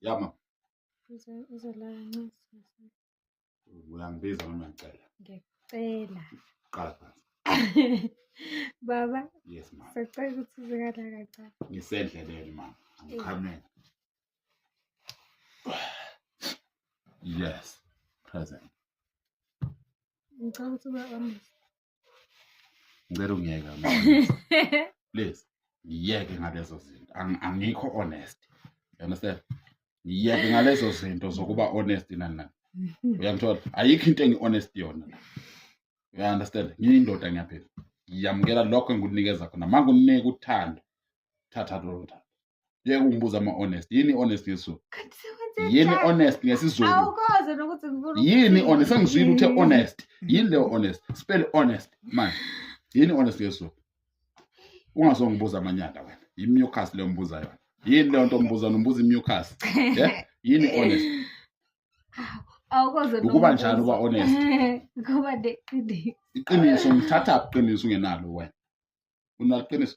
Ya mama. Uzolala ncese. Uyangibiza noma uyangicela? Ngiyacela. Qala phansi. Baba. Yes mama. Sacela ukuthi uze kala kancane. Ngisendleleni mama. I'm coming. Yes. Present. Ngicela ukuthi ube honest. Ngicela ungiyeke mama. Please. Ngiyeke ngalezo zinto. Angikho honest. You understand? Ngiyeke ngalezo zinto zokuba honest nani nani. Uyangithola? Ayikho into engi-honest yona la. You understand? Ngiyindoda ngiyaphila. Ngiyamukela lokho engikunikeza khona. Uma ngikunika uthando, thatha lolo thando. Yeke ungibuza ama-honest. Yini honest ngesiZulu? Kanti sekwenze Yini njani? honest ngesiZulu? Awukwazi nokuthi ngifuna Yini ukuthini. honest? Sengizwile uthe honest. Yini leyo honest? Spell honest manje. Yini honest ngesiZulu? Ungazongibuza amanyala wena. Yi-mucus leyo ngibuza yona. Yini leyo nto ombuza nombuza i-mucus? Yeah? Yini honest? Awukwazi Ukuba njani uba honest? Kuba neqiniso. Iqiniso ngithatha iqiniso ungenalo wena. Unalo iqiniso?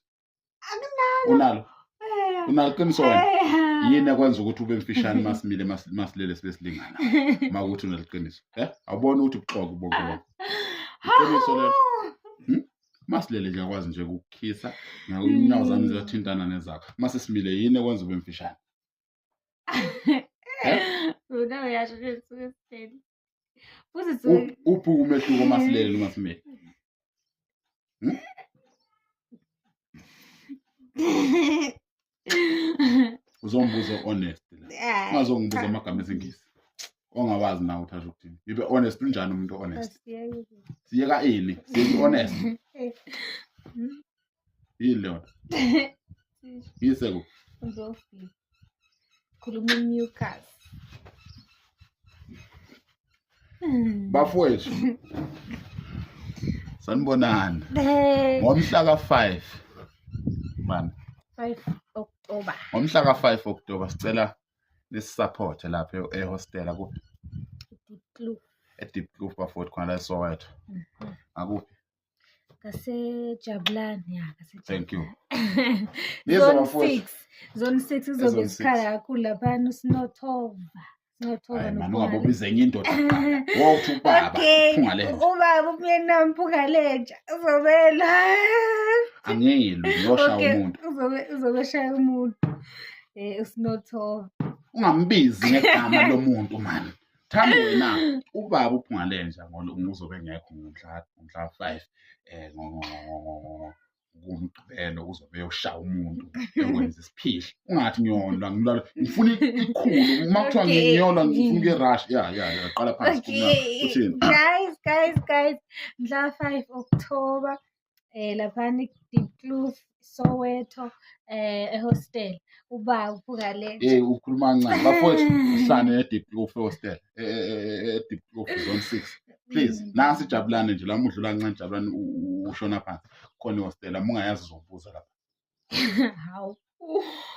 Akunalo. Unalo? Eh. Unalo iqiniso wena? Eh. Yini ekwenza ukuthi ube mfishane masimile masilele sibe silingana? Makuthi unalo iqiniso. Eh? Awuboni ukuthi ubuxoki bonke lokho. Iqiniso lelo. Masilele ngiyakwazi nje ukukhisa, inyawo zami ziyathintana nezakho. Mase simile yini ekwenza ube mfishane? Wena uyasho nje suke sihleli. Futhi suke Uphi umehluko masilele noma simile? Uzongibuza honest la. Ungazongibuza amagama esiNgisi. Ongawazi nawe uthatha ukuthini. Ngibe honest unjani umuntu honest? Siyeka ini? Siyeka honest. Yini leyo nto? Yise kuphi? Uzofika. Khuluma mucus. Bafowethu. Sanibonani. Ngomhla ka-5 man. 5 October. Ngomhla ka-5 October sicela nisisupporte lapha ehostela kuphi? Diepkloof. eDiepkloof bafowethu khona la eSoweto. Ngakuphi? Ngasejabulani ya ngasejabulani. Thank you. Nize Zone bafowethu. 6. Zone 6 izobe Zone isikhala six. kakhulu laphana usinothova. Sinothova Hayi man noPhunga ungabe ubiza enye indoda kuqala. Wawuthi ubaba Okay. phunga lenja. Ubaba umyeni wami phunga lenja uzobela. Angiyilwi ngiyoshaya Okay, umuntu. uzobe eshaya umuntu. Eh usinothova. Ungambizi ngegama lomuntu man. Thanda wena ubaba uphunga lenja ngoba uzobe engekho ngomhla 5 eh ngomgqibelo uzobe eyoshaya umuntu eyokwenza isiphihli. Ungathi ngiyolwa ngilwa ngifuna ikhulu uma kuthiwa ngiyolwa ngifuna ukuye-rush. Ya ya ya qala phansi Okay. uthini? Guys, guys, guys. Mhla 5 October laphana Diepkloof Soweto ehostel ubaba uPhunga lenja. Hey ukhuluma kancane bafowethu uhlane eDiepkloof hostel eDiepkloof zone 6 please nasi ijabulane nje la udlula kancane ijabulane ushona phansi khona ihostela uma ungayazi uzobuza lapha. Hawu.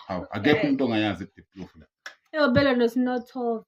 Hawu akekho umuntu ongayazi iDiepkloof la. Eyobela noSinothova.